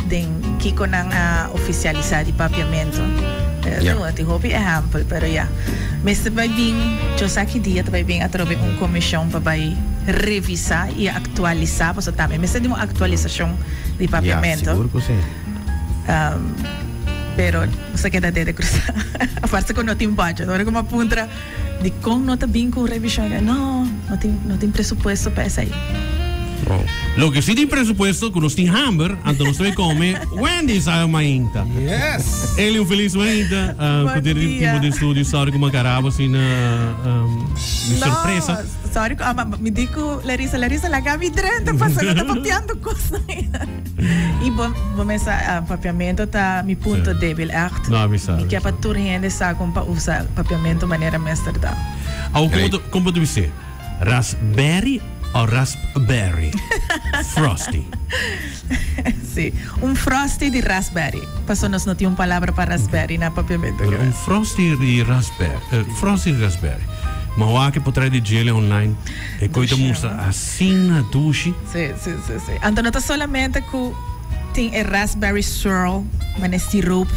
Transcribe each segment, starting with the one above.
den kiko nan a ofisialisá di papiamentu. Ja. Tin hopi ehèmpel, pero ya. Mester bai bin, djos aki dia ta bai bin atrobe un komishon pa bai revisá i aktualisá, pasobra tambe mester di un aktualisashon di Ja, papiamentu. sigur ku si. Pero nos a keda dede krusá. Aparte ku no tin budget. Ora ku mi a puntra Dikon no ta bin ku revishon? No, no tin, no tin presupuesto pa esei. Loke si tin presupuesto ku nos tin hamber, anto nos ta bai kome Wendy's awe mainta. Yes! Eli un felis mainta. Bon Ku tin dia. tipo di studio, sorry ku mi a garabo asina di sorpresa. No, sorry ku ama, mi di ku Larissa, Larissa laga mi drenta pasobra no ta papiando kosnan. I bo, bo mester sa, papiamento ta mi punto Sí. debil, echt. No, mi sa, Mi mi ke pa sa. tur hende sa kon pa usa papiamento manera mester ta. Awo, kon Great. bo ta, kon bo ta bis'é? Raspberry o raspberry? Frosty. Sí, un frosty di raspberry. Paso nos no tin un palabra pa raspberry na papiamento. Pero un frosty di raspberry, frosty di raspberry. Ma wak e por trae di djele online. E koe ta mustra asina dushi. Sí, sí, sí, sí. Anto no ta solamente ku tin e raspberry swirl, mane siroop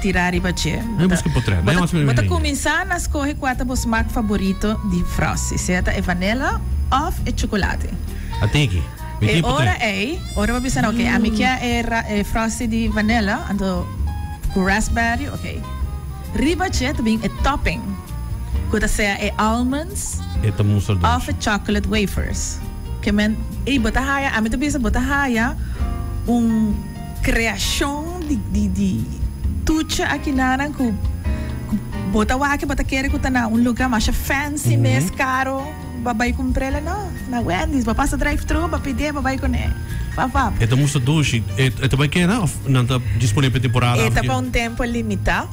tirá riba dje. Bo ta buska potret. Bo ta, bo ta kuminsá na skohe kua ta bo smak faborito di frosty, sea ta e vanilla òf e chocolate. A tiki. Mi E tin ora potret. ei, ora bo bisa na oke, ami kia e ra, e frosty di vanilla, anto ku raspberry, oke. Riba dje ta bin e topping, ku ta sea e almonds E ta mustra dushi. òf e chocolate wafers. Ke men, ey bo ta haya, ami ta bisa bo ta haya un kreashon di di di tucha akinanan ku ku bo ta wak bo ta kere ku ta na un luga masha fancy mes karo bo a bai kumpr'el no na Wendy's bo pasa drive thru bo pidi'e bo bai kuné pap pap. E ta mustra dushi, e e ta bai keda of nan ta disponé pa e temporada E of ta ke? pa un tempo limitá,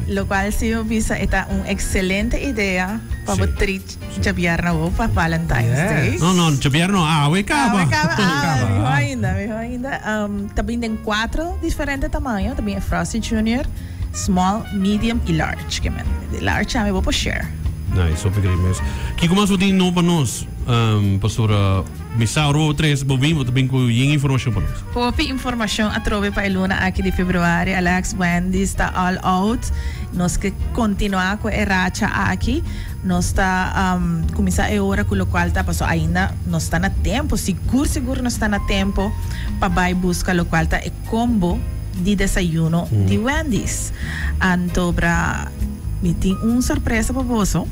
lokual si bo bisa e ta un ekselente idea pa bo Sí. treat Djabièrnè awo pa Valentine's Day. No, no, djabièrnè no, awe kaba. Awe kaba, ah, miho ainda, miho ainda. Ta bin den cuatro diferente tamaño, ta bin e Frosty Junior, small, medium y large. Ke men, di large ami bo por share. Nice, hopi great mes. Kiko mas bo tin no pa nos, Pastora? Mi sa ora bo tres bo bin, bo ta bin ku yin informashon pa nos. Hopi informashon atrobe pa e luna aki di februari, Alex. Wendy's ta all out. Nos ke kontinuá ku e racha aki. Nos ta kuminsá e ora ku lokual ta pasobra ainda nos ta na tempu, sigur sigur nos ta na tempu pa bai buska lokual ta e kombo di desayuno di Wendy's. Antobra mi tin un sorpresa pa boso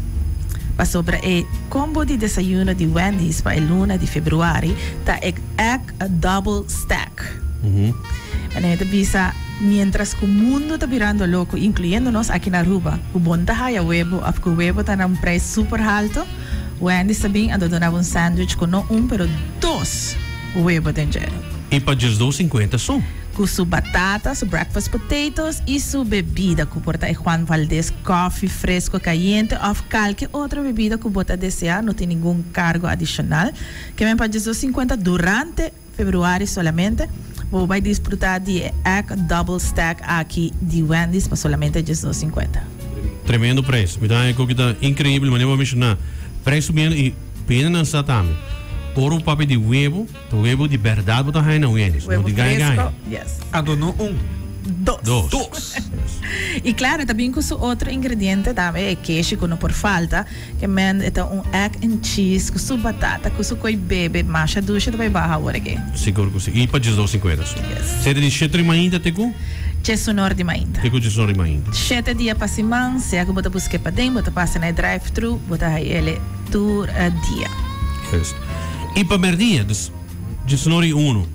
pasobra e kombo di desayuno di Wendy's pa e luna di februari ta e egg double stack. En e ta bisa, mientras cu mundo ta birando loco, incluyendo nos aki na Aruba, cu bon ta haya webo of cu webo ta na un prijs super halto, Wendy's ta bin a dona bo un sandwich cu no un pero dos webo den dje. Y pa djesdos cincuenta so. Cu su batata, su breakfast potatoes y su bebida cu por ta e Juan Valdez coffee fresco cayente of calke otro bebida cu bo ta desea, no tin ningun cargo adicional. Ke men pa djesdos cincuenta durante. Februari solamente bo bai disfruta di e egg double stack aki di Wendy's pa solamente 12.50. Tremendo prijs. Mi ta haña koki ta increíble manera bo a menciona. Prijs subiendo y pena nan sa tambe. Ora bo papia di webo, ta webo di berdad bo ta haña na Wendy's. No Webo di gaña fresco, gaña. yes. Anto no un. Dos. Dos. Dos. Y claro, ta bin cu su otro ingrediente tambe, e keshi cu no por falta. Ke men e ta un egg and cheese ku su batata ku su koi bebe masha dushi ta bai baha awor aki. Sigur ku si. I pa 12 sinkuenta su. Yes. Sete di shete di mainta te ku? Djesunor di mainta. Te ku djesunor di mainta. Shete dia pa siman, sea ku bo ta busk'é paden, bo ta pasa na e drive thru, bo ta haña el'e tur dia. Juist. I pa merdia, dus djesunor i uno.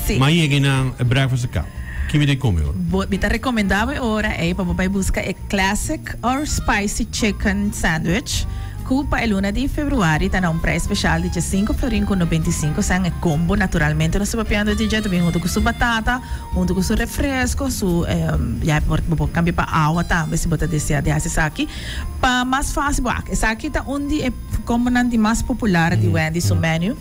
Si. Ma yega na e breakfast a kaba. Ki mi ta come ora? Bo, mi ta recomenda bo e ora ey pa bo bay busca e classic or spicy chicken sandwich cu pa e luna di februari ta na un prijs special di djesinku florin cu 95 cent. E combo naturalmente nos ta papiando di dje ta bin hunto cu su batata, hunto cu su refresco, su ya bo por cambia pa awa tambe si bo ta desea di haci esaki. Pa mas facil bo ak esaki ta un di e combonan di mas popular di Wendy's su menu.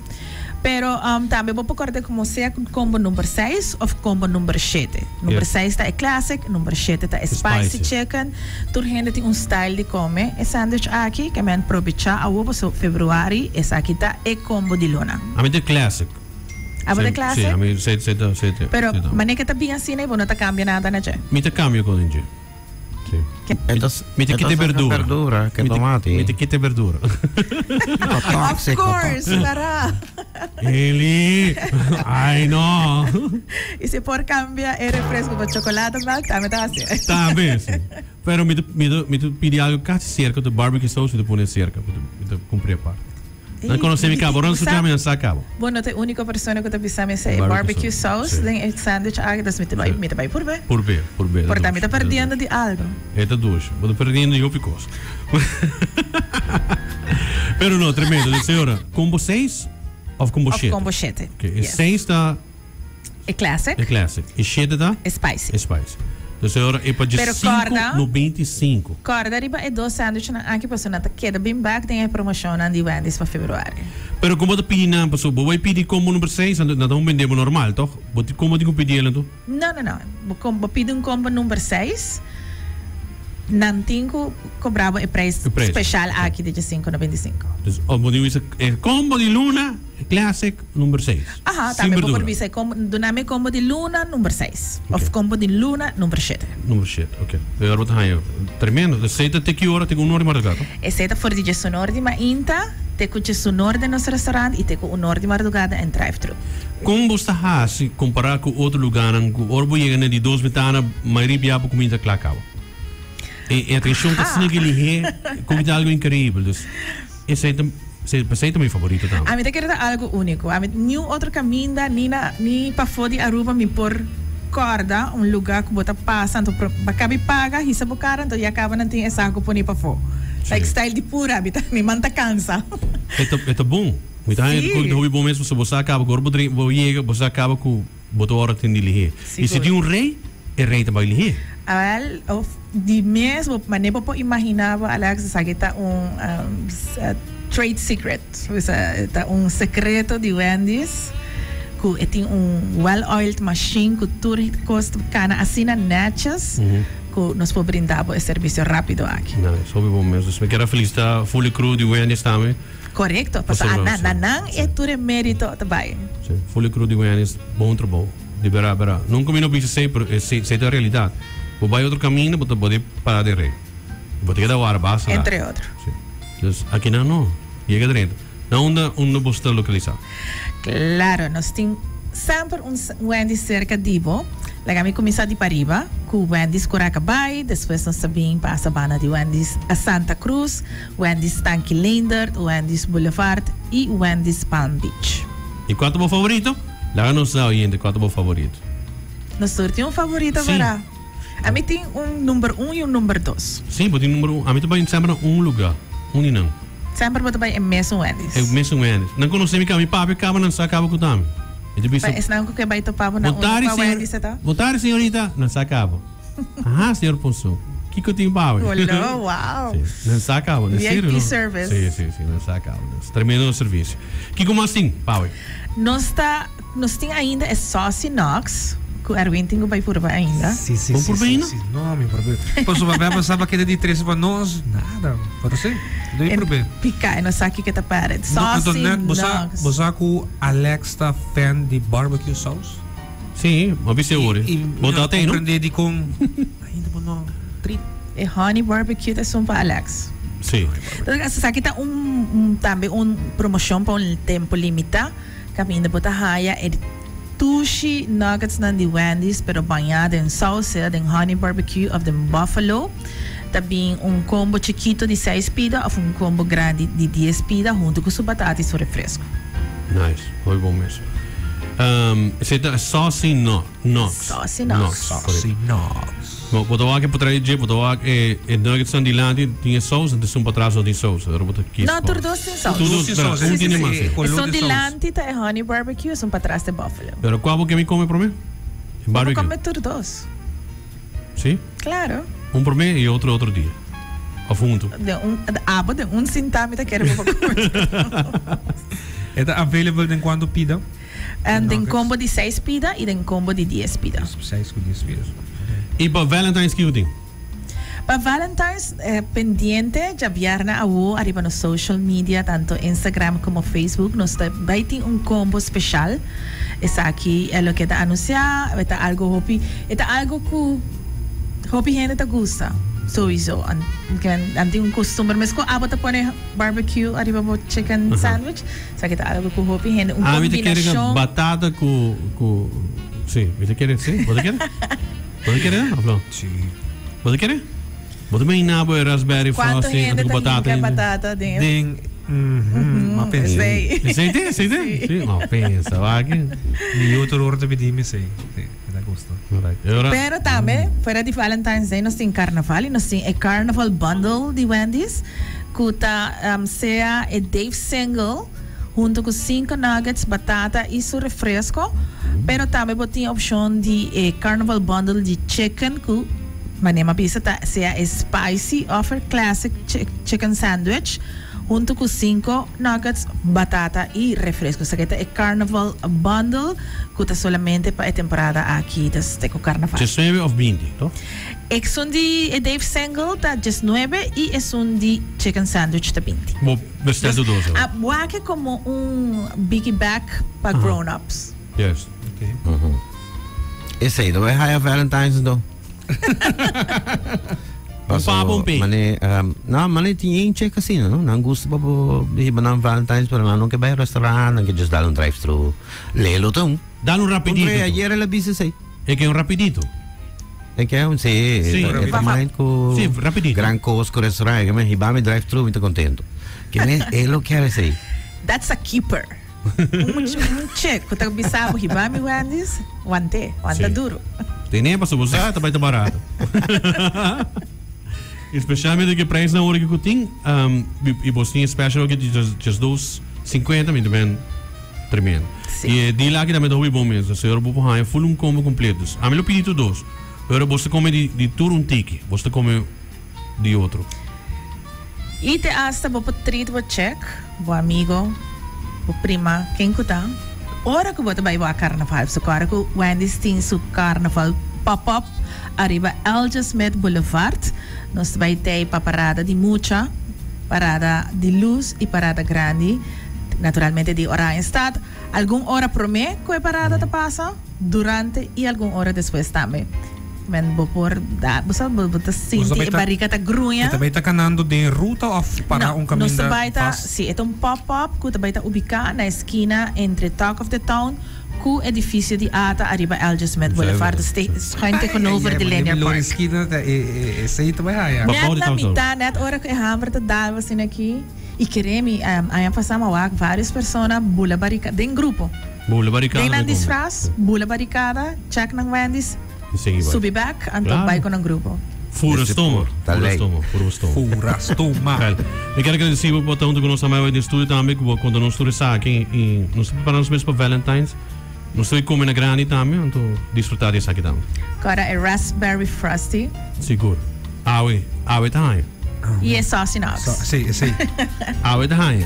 Pero tambe bo por corda como sea combo number seis of combo number shete. Number seis ta e classic, number shete ta e spicy chicken. Tur hende tin un style di come e sandwich aki, ke men probecha awo paso februari esaki ta e combo di luna. Ami ta e classic. Abo ta classic? Si, ami se se ta se ta. Pero manera ke ta bin asina bo no ta cambia nada na dje? Mi ta cambia con dje. Si. Mi ta kita berdura. Berdura ke tomati. Mi ta kita berdura. Of course, para. Eli, ai no. Y si por cambia e refresco pa chocolate melk, tambe ta haci. Tambe, si. Pero mi ta mi ta mi ta pidi algo casi cerca, tu barbecue sauce mi ta pone cerca, mi ta cumpra aparte. Nan conoce mi cabo, ora nan scucha mi nan sa cabo. Bo no ta e unico persona cu ta bisa mi esey, e barbecue sauce den e sandwich aki, dus mi ta bay, mi ta bay purbe. Purbe, purbe. Por ta mi ta perdiendo di algo. E ta dushi. Bo ta perdiendo di hopi cos. Pero no, tremendo. Dus señora, combo seis of combo shete? Of combo shete. Okay, e seis ta. E classic. E classic. E shete ta? E spicy. E spicy. Dus e ora e pa dje sinku no 25. Corda riba e dos sandwichnan aki pasobra nan ta keda bin bek den e promocionnan di Wendy's pa februari. Pero como bo ta pidi nan? Pasobra bo bay pidi combo number seis anto nan ta un bende bo normal toch? Bo tin como tin cu pidi el anto? No no no. Bo bo pidi un combo number seis nan tin cu cobra bo e prijs special aki di dje sinku no 25. Dus bo tin bisa e combo di luna classic number seis. Aha, tambe bo por bisa e combo, duna mi e combo di luna number seis. Of combo di luna number shete. Number shete, ok. E ora bo ta haña tremendo. Esei ta te ki ora? Te ku un ora di mardugada? Esei ta for di djes un ora di mainta te ku djes un ora den nos restaurant i te ku un ora di mardugada en drive-thru. Kon bo sta hasi kompará ku otro lugánan ku ora bo yega na di dos bentana mayoria bia bo kuminda kla kaba? E atenshon ta asina ki lihé ku ta algu inkreibel. Dus esei ta. Sí, p'esei ta mi favorito tambe. Ami ta kere ta algo úniko. Ami niun otro kaminda ni na ni pafó di Aruba mi por kòrda un lugá ku bo ta pasa anto pro bo kabi paga hisa bo kara anto ya kaba nan tin e saku poni pafó. Sí. Like style di pura mi ta mi man ta kansa. E ta e ta bon. Mi ta haña Sí. ku ta hopi bon mes pasobra bo sa kaba ku ora bo dren bo yega bo sa kaba ku bo ta ora tin di lihé. I si Sigur. tin un rei, e rei ta bai lihé. Awèl, of di mes bo manera bo por imaginá bo Alex esaki ta un trade secret, osea ta un secreto di Wendy's ku e tin un well oiled machine ku tur kos ta kana asina netjes ku nos por brinda bo e servisio rápido aki. Nice, hopi bon mes. Dus mi kier a felisitá Fully Crew di Wendy's tambe. Korekto, pasobra na na nan e tur e merito ta bai. Si, Fully Crew di Wendy's, bon trabou. Di bera bera. Nunca mi no bisa esey pero esey ta e realidad. Bo bay otro caminda bo ta pode para den rey. Bo ta keda wara basta rato. Entre otro. Si. Dus akinan no. Yega drenta. Na unda unda bo sta localisa? Claro, nos tin semper un Wendy's cerca di bo. Laga mi cuminsa di pariba cu Wendy's Curaca Bay, despues nos ta bin pasa banda di Wendy's Santa Cruz, Wendy's Tanki Leendert, Wendy's Boulevard y Wendy's Palm Beach. Y cua ta bo favorito? Laga nos sa oyente cua ta bo favorito. Nos tur tin un favorito Sí. verdad? Ami tin un number un y un number dos. Sí, bo tin number un. Ami ta bai semper na un lugar, un di nan. Semper bo ta bai e mesun Wendy's. E mesun Wendy's. Nan conoce mi caba, mi papia caba nan sa caba cu ta ami. Mi ta bisa. Pa esnan cu ke bai topa bo na Bo tardi unda cua señor, Wendy's e ta? bo tardi señorita, nan sa caba. Aha, señor Ponson. Kiko tin pa awe? Hola, wow. Sí, nan sa caba, en serio, VIP no? service. Sí, sí, sí, nan sa caba. Tremendo servicio. Kiko mas tin pa awe? Nos ta, nos tin ainda e Saucy Knox, ku Erwin tin ku bai purba ainda. Sí, sí, Bon sí, purba sí, ainda? sí. No, mi purba. Pasobra mi a pasá pa keda di trese pa nos, nada. Pero sí, lo En purba. pica, e no sa kiko ta pèrdè. No, anto Saucy net, bo sa, Knox. bo sa ku Alex ta fan di barbecue sauce? Sí, bo a bisa e ora. I Bo ta atei, no? comprende di con ainda bo no tri. E honey barbecue ta esun pa Alex. Sí. Entonces, esaki ta un, un tambe un promocion pa un tempo limita. Caminda bo ta haya e tushi nuggets nan di Wendy's pero baña den saus, sea den honey barbecue of den buffalo. Ta bin un combo chikito di seis pida of un combo grandi di dies pida hunto cu su batata y su refresco. Nice, hopi bon mes. Um, esei ta Saucy no, Knox. Saucy Knox. Saucy Knox. Bo, bo ta wak e potrei dje, bo ta wak e, e nuggets nan dilanti tin e saus, en esun patras no tin saus. Ora bo ta kies No, kos. tur dos tin saus. Tur dos, tin pero saus, un sí, tiene sí, mas. sí. Sí. Color Esun di saus. dilanti ta e honey barbecue, esun patras ta e buffalo. Pero kua bo ke mi come prome? E Bo barbecue. come tur dos. Sí? Claro. Un prome y otro otro dia. Of hunto? Den un, abo den un sintá mi ta kere bo pa come. E ta available den cuanto pida? En den combo di seis pida y den combo di dies pida. Seis cu dies pida. Y pa Valentine's kico tin? Pa Valentine's pendiente djabièrnè awo ariba nos social media tanto Instagram como Facebook nos ta bai tin un combo special. Esaki e loke ta anuncia e ta algo hopi e ta algo cu hopi hende ta gusta souiso. Nan tin un costumber mescos abo ta pone barbecue ariba bo chicken sandwich esaki ta algo cu hopi hende un Ami ta kere combinacion. batata cu cu si mi ta kere si bo ta kere? Bo ta kere of no? Si. Bo ta kere? Bo ta imagina bo e raspberry Cuanto frosting hende anto cu ta batata hinca batata den e. Den mhm m'a pensa. Esey. Esey te? Esey te? Si. Si, m'a pensa wak. Mi otro ora ta pidi mi esey. Si, mi ta gusta. Alright. E ora. Pero tambe, fuera di Valentine's Day nos tin Carnaval y nos tin e Carnival Bundle di Wendy's cu ta sea e Dave Single hunto cu cinco nuggets, batata y su refresco. Pero tambe bo tin opcion di e Carnival Bundle di chicken cu manera mi a bisa ta sea e spicy of e classic chicken sandwich hunto cu cinco nuggets, batata y refresco. Esaki ta e Carnival Bundle cu ta solamente pa e temporada aki, dus te cu Carnaval. Diesnuebe of binti, toch? Esun di e Dave Single ta diesnuebe y esun di chicken sandwich ta binti. Bo bestel tur dos A wak como un biggie bag pa grown ups. Juist. Esey no bay haya Valentine's anto. Un papa un pe. Mane, no, mane tin een check asina, no? Nan gusta pa bo hiba nan Valentine's, pero nan no ke bay restaurant, nan ke just dal un drive thru. Lelo ta un. Dal un rapidito. Puntra ayer el a bisa esey. E ke un rapidito. E ke un, si, Si. e ta mind ku Si, rapidito. gran kos ku restaurant. E ke men hiba mi drive thru, mi ta contento. Ke men e lo kier esey. That's a keeper. Un un che ku ta bisa bo hiba mi Wendy's, want'é, wanta Si. duro. Tene pasobra bo sa ta bai ta barato. Especialmente ku e prijsnan ora ku tin, i bo tin e special oki di just dos cincuenta mi ta ben tremendo. Si. I e deal aki tambe ta hopi bon mes. Asina ora bo por haña full un combo completo. Dus ami lo pidi tur dos, pero bo ta come di di tur un tiki, bo ta come di otro. I te hasta bo por treat bo check, bo amigo, bo prima, ken ku ta, ora ku bo ta bai bo a carnaval. So ora ku Wendy's tin su carnaval pop-up ariba Alger Smith Boulevard, nos ta bai tei pa parada di mucha, parada di luz i parada grandi, naturalmente di Oranjestad, algun ora prome ku e parada ta pasa, durante i algun ora despues tambe. Men bo por da, bo sa, bo ta sinti e barriga ta gruña. E ta bai ta kanando den ruta of para un kaminda No, nos ta bai ta, vast? si, e ta un pop-up ku ta bai ta ubiká na eskina entre Talk of the Town ku edifisio di ata ariba Alger Smith Boulevard, dus te schuin tegenover di Linear Park. Eskina ta e esei ta bai haya. Net na mitá, net ora ku e hamber ta dal bo asina aki. I kere mi, aña pasá mi a wak vários persona bula barika den grupo. Bula barikada Den nan den kombo. disfraz, bula barikada, check nan Wendy's. I sigui bai. Subi bek, anto Claro. bai ku nan grupo. Fura Mester stoma. por, ta Fura lei. stoma, fura stoma. Fura stoma. Wel, mi kier agradeci bo pa ta hunto cu nos tambe den studio tambe, cu bo a conta nos tur esaki y nos ta prepara nos mes pa Valentine's. Nos ta bay come na grandi tambe, anto disfruta di esaki tambe. Kora e raspberry frosty. Sigur. Awe, awe ta haña. I e saucy nugs. Si, si. Awe ta haña.